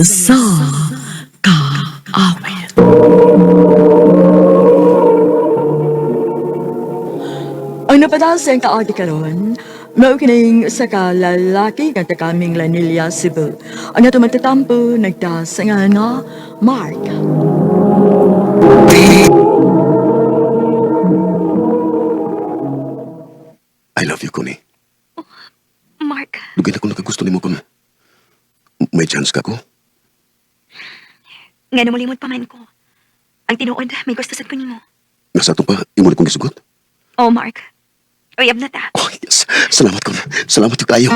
Sa Kaawit. Ang napadasang kaagi karon, mao kining sa kalalaki nga takaming Lanilla, Cebu. Ang ato magtatampo nagdasangan nga Mark. I love you, Connie. Mark, Dugay na ko nakagusto nimo kon. May chance ka ko? nga namulimot pa man ko. Ang tinuod, may gusto sad ko nimo. Nga sa atong pa, imo na kong gisugot. Oh, Mark. Uyab na ta. Oh, yes. Salamat, Kon. Salamat yung kayo.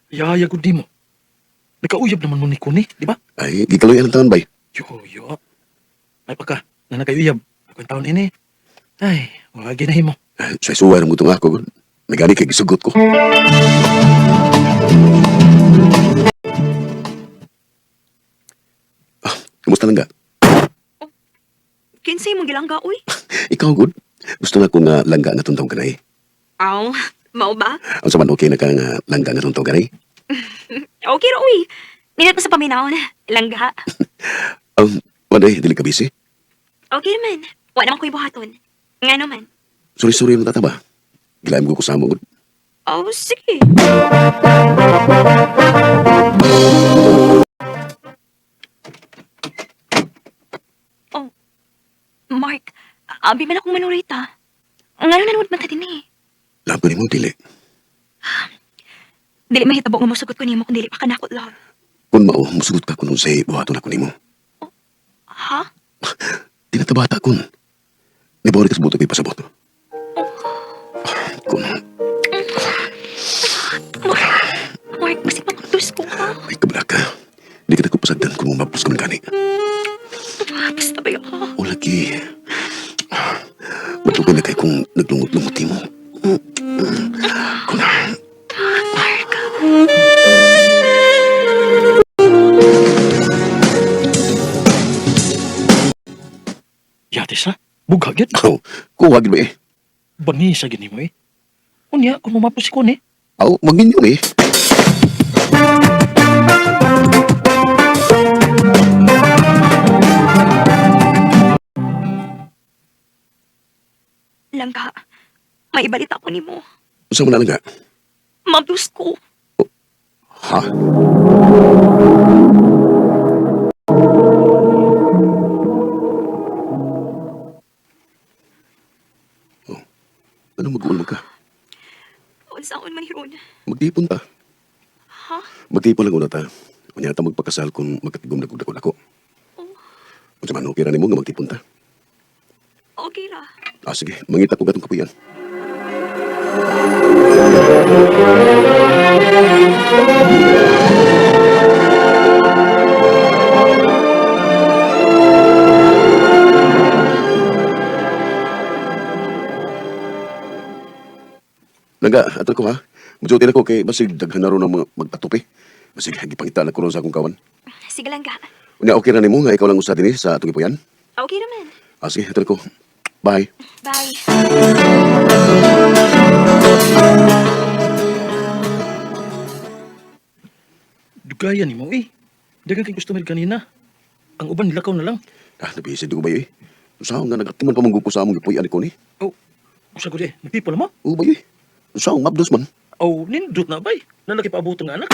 Yaya gud nimo. Nakauyab naman mo ni Kuni, di ba? Ay, gikaloy ang taon, bay. Yo, yo. Ay pagka, na nakayuyab. Ako ang taon ini. Ay, wala ginahin mo. Ay, Sa suway mo itong ako. Nagani kay gisugot ko. Ah, kumusta lang ga? Kinsay mong gilangga, uy. Ikaw, good. Gusto na ko nga langga nga tuntong kanay. Aw, mao ba? Ang saman okay na ka nga langga nga tuntong kanay. Okay ra, uy. Ninat pa sa paminawon. Langga. Waday, dili ka busy. Okay man. Wa naman ko'y buhaton. Nga naman. Sorry, sorry mo tata ba? Gilaim ko kusama, good. Oh, sige. Oh, Mark, abi man akong manurita. Nga nanood man ta din eh. Love ko nimo, dili. Dili mahitabo nga mosugot ko nimo kung dili pa kanako, love. Kung mao, musugot ka kung unsay buhaton ako nimo. Ha? Tinatabata kun. Nibori kas buto ko'y pasabot. Kun, Mark, Mark, basig mapagdus ko ha. ay kabla ka. Di kita ko pasagdan kung mapos ka man gani. Basta ba yun, ha? O lagi. Matugay na kay kung naglungot-lungot mo. Kun, Mark. Yate sa, bugha gyud. oh, kuha gid ba eh. Bangi sa gini mo eh. Unya, kung mumapos si Kuni, Aw, maginyo eh. Langga, may ibalita ko nimo. Unsa man na lang ga? Mabdus ko. Ha? Oh, ano mag-uulmag ka? Unsaon man hiron. Magtipon ta. Ha? Magtipon lang una ta. Unya ta magpakasal kung magkatigom na kog ako. Oh, Unsa man okay ra nimo nga magtipon ta? okay ra. Ah, sige, mangita ko gatong kapuyan. Langga, ato ko ha. Mujutin ako kay basig daghan na ron ang mga magtatupi. Basig gipangita na ko ron sa akong kawan. Sige langga. Unya okay ra nimo nga ikaw lang usa dinhi sa atong gipuyan. Okay naman. Ah, sige, ato ko. Bye. Bye. dugaya ni mo eh. Dagan kay customer kanina. Ang uban nilakaw na lang. Ah, nabisi di ko ba eh. Usaw nga nagatiman pa mong ko sa among gipuyan ni Connie. Oh, usa ko di, nagtipo na mo. Oo ba eh. Usaw mabdos man. Oh, nindot na bay. Nalaki pa abutan nga anak.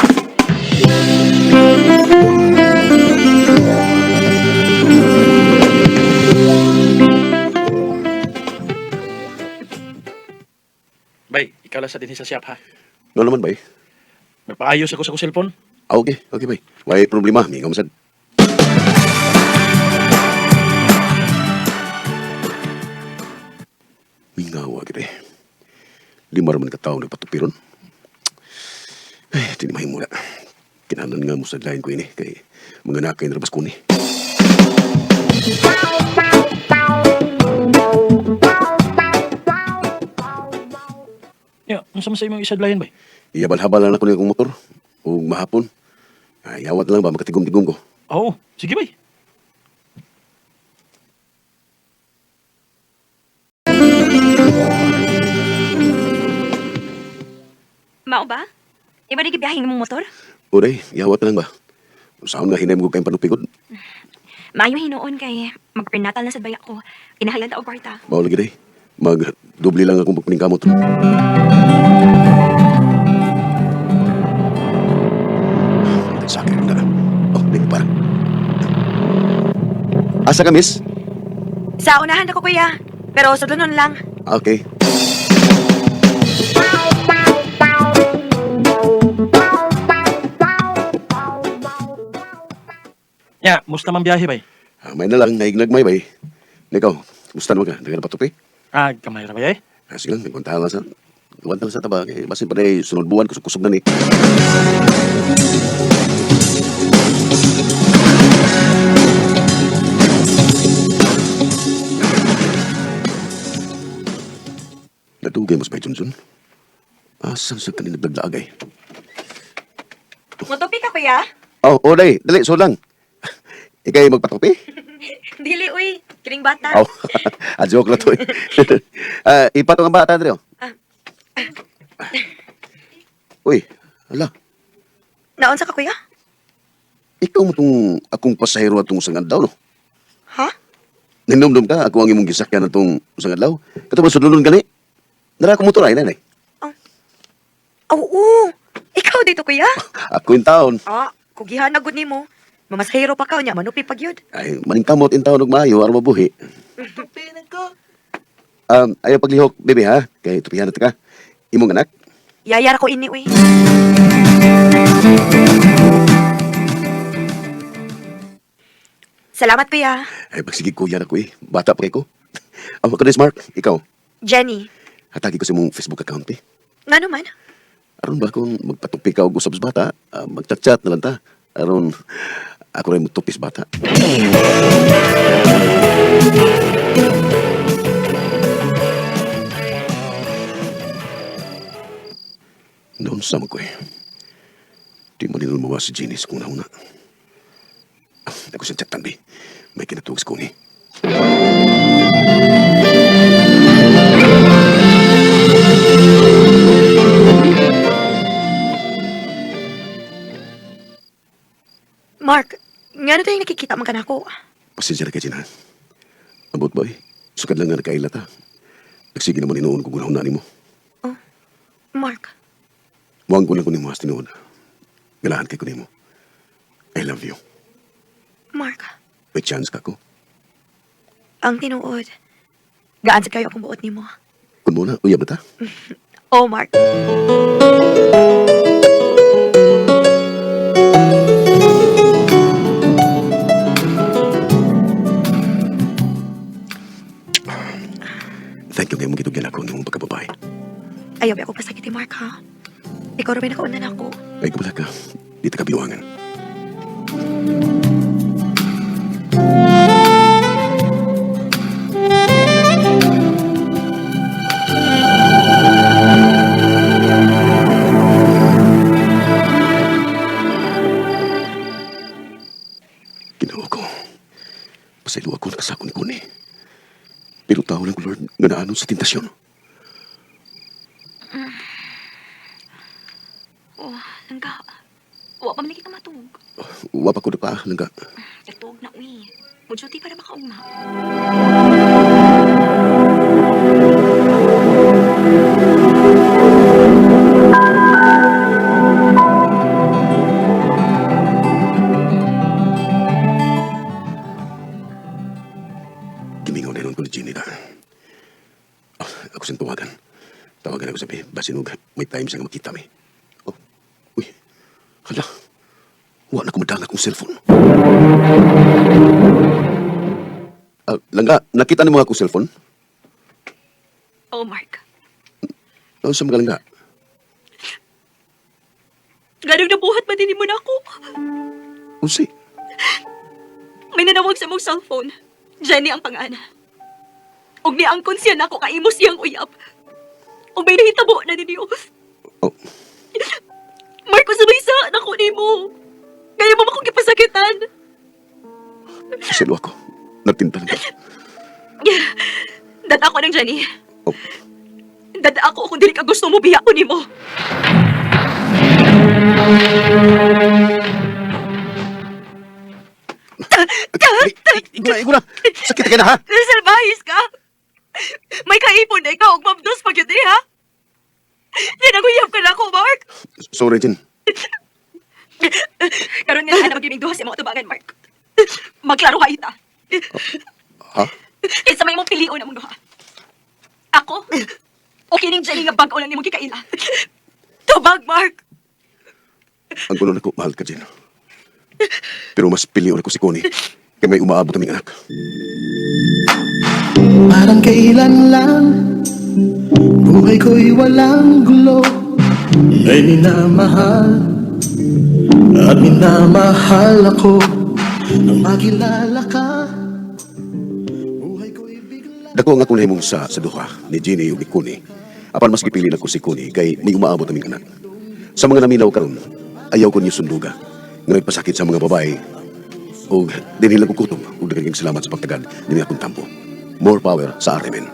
Bay, ikaw lang sa dinhi sa shop ha. Ano naman ba eh? Magpaayos ako sa akong cellphone. Ah, okay. Okay, bay. Way problema. Mingaw man sad. Mingaw agad eh. Lima raman ka tao nagpatupiron. Ay, di mahimula. Kinanan nga mo sa lain ko ini kay mga nakay na rabas ko ni. Ya, unsa man sa imong isadlayan bay? Iyabal-habal na ko ni akong motor. Ug mahapon. Ay, awat lang ba makatigom-tigom ko. Oo, sige bay. Mao ba? Iba di gibiyahe imong motor? Uray, yawat na lang ba? Saan nga hinay mo kayong panupigod? Maayo hinuon kay magprenatal na sad baya ko. Kinahanglan ta og kwarta. Mao lagi day. Mag-dubli lang akong pagpaningkamot. Sakit na. Oh, di ko para. Asa ka, miss? Sa unahan ako, kuya. Pero sa dunon lang. Okay. Ya, musta man biyahe bay? Ah, may na lang, naignagmay bay. Ikaw, kumusta naman ka? Nagana patupi? Ah, gamay ra bay ay. Ah, sige lang, nagpunta lang sa... Nagpunta lang sa taba. Eh, basin pa na eh, sunod buwan, kusog-kusog na ni. Natugay mas ba, Johnson? Asan sa kanina nagdaglaagay? Motopi ka, kuya? Oh, oh, day, dali, so lang. Ikay magpatupi? Dili, uy. Kining bata. Oh, ah, joke lang to eh. Ah, ipatong ang bata, Andreo. Uy, ala, Naon sa ka, kuya? ikaw mo tong akong pasahero atong usang adlaw, no? Ha? Ninomdom ka, ako ang imong gisakyan atong usang adlaw. Kato ba sudlon gani? Nara ko motor ay nanay. Oo. Ikaw dito, kuya? Ako in taon. Ah, kugihan na gud nimo. Mamasahero pa ka unya, manupi pag yun. Ay, maningkamot in taon og maayo aron mabuhi. Ayaw paglihok, bebe ha. Kay tupihan na ta ka. Imong anak. Yayara ko ini, uy. Salamat, kuya. Ay, pagsige kuya na ko eh. Bata pa kay ko. Ang ako Mark, ikaw. Jenny, Hatagi ko sa imong Facebook account eh. nga naman. Aron ba kung magpatupi ka og usab sa bata, ah, magchat-chat na lang ta. Aron ako rin mutupi sa bata. Noon sa ko eh. Di mo din lumawa si Jenny sa kung nauna. Ako siyang chatan, bi. May kinatuog sa kuni. Mark, nga na tayo nakikita man ka na ako. Pasensya na kay Gina. Abot ba eh? Sukad lang nga nakaila ta. Nagsige naman inuon ko gunahon na nimo. Mark, Muang ko lang ko nimo has tinuod. Galahan kay ko nimo. I love you. Mark, May chance ka ko. ang tinuod. Gaan sa kayo akong buot nimo. Kun mo na, uyab na ta. Oh, Mark. Thank you kay mong gitugyan ako ang imong pagkababae. Ayaw ba ako pasakit ni Mark, ha? Ikaw rin nakauna na ako. Ay kumala ka. Di ta kabiwangan. Ginoo ko. Pasaylo ako nakasako ni Kuni. Pero tao lang ko, Lord, nga naano sa tentasyon. Oh, langga. Wa pa man lagi ka matug. Wa pa ko na pa, langga. Katug na uy. Mujuti para makaugma. Gimingaw na yun ko ni Jenny na. Oh, ako siyang tawagan. Tawagan ako sabi, basin og may time siya nga makita mi. Oh, uy, hala. Wa na kumadang akong cellphone. Ah, langga, nakita ni mo akong cellphone? Oh, Mark. Ano sa mga langga? Ganong nabuhat man din mo na ako. Unsay? May nanawag sa mong cellphone. Jenny ang pangana. Og niangkon siya nako kaimo siyang uyab. Og may nahitabo na ninyo. Oh, Marco, sabay sa nako nimo. Kaya mo akong gipasakitan. silo ako. Nagtinta lang ka. Dada ako ng Jenny. Oh, Dada ako kung dili ka gusto mo biya ko nimo. Iguna, iguna. Sakit ka na, ha? Salbahis ka! May kaipon na ikaw og mabdos pag yun eh, ha? Tinaguyab ka na ako, Mark! Sorry, Jen. Karon nga na magiming duha sa imong atubangan, Mark. Magklaro ka ita. Ha? Kinsa may imong pilion among duha. Ako? O kining Jenny nga bag-o lang nimong gikaila. Tubag, Mark! Ang kuno nako, mahal ka, Jen. Pero mas pilion ako si Connie. Kaya may umaabot aming anak. Parang kailan lang buhay ko'y walang gulo. May minamahal at minamahal ako. Nang makilala ka, buhay ko'y bigla. Dako ang akong nahimong sa duha ni Jenny ug ni Connie. Apan mas gipili nako si Connie kay may umaabot aming anak. Sa mga naminaw karon, ayaw ko niyo sunduga. Nga nagpasakit sa mga babae og dinhi lang ko kutob ug daghang salamat sa pagtagad dinhi akong tampo. More power sa RMN.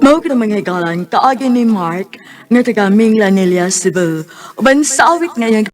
Mao kini mga higalan kaagi ni Mark nga taga Minglanilla, Cebu. Uban sa awit nga iyang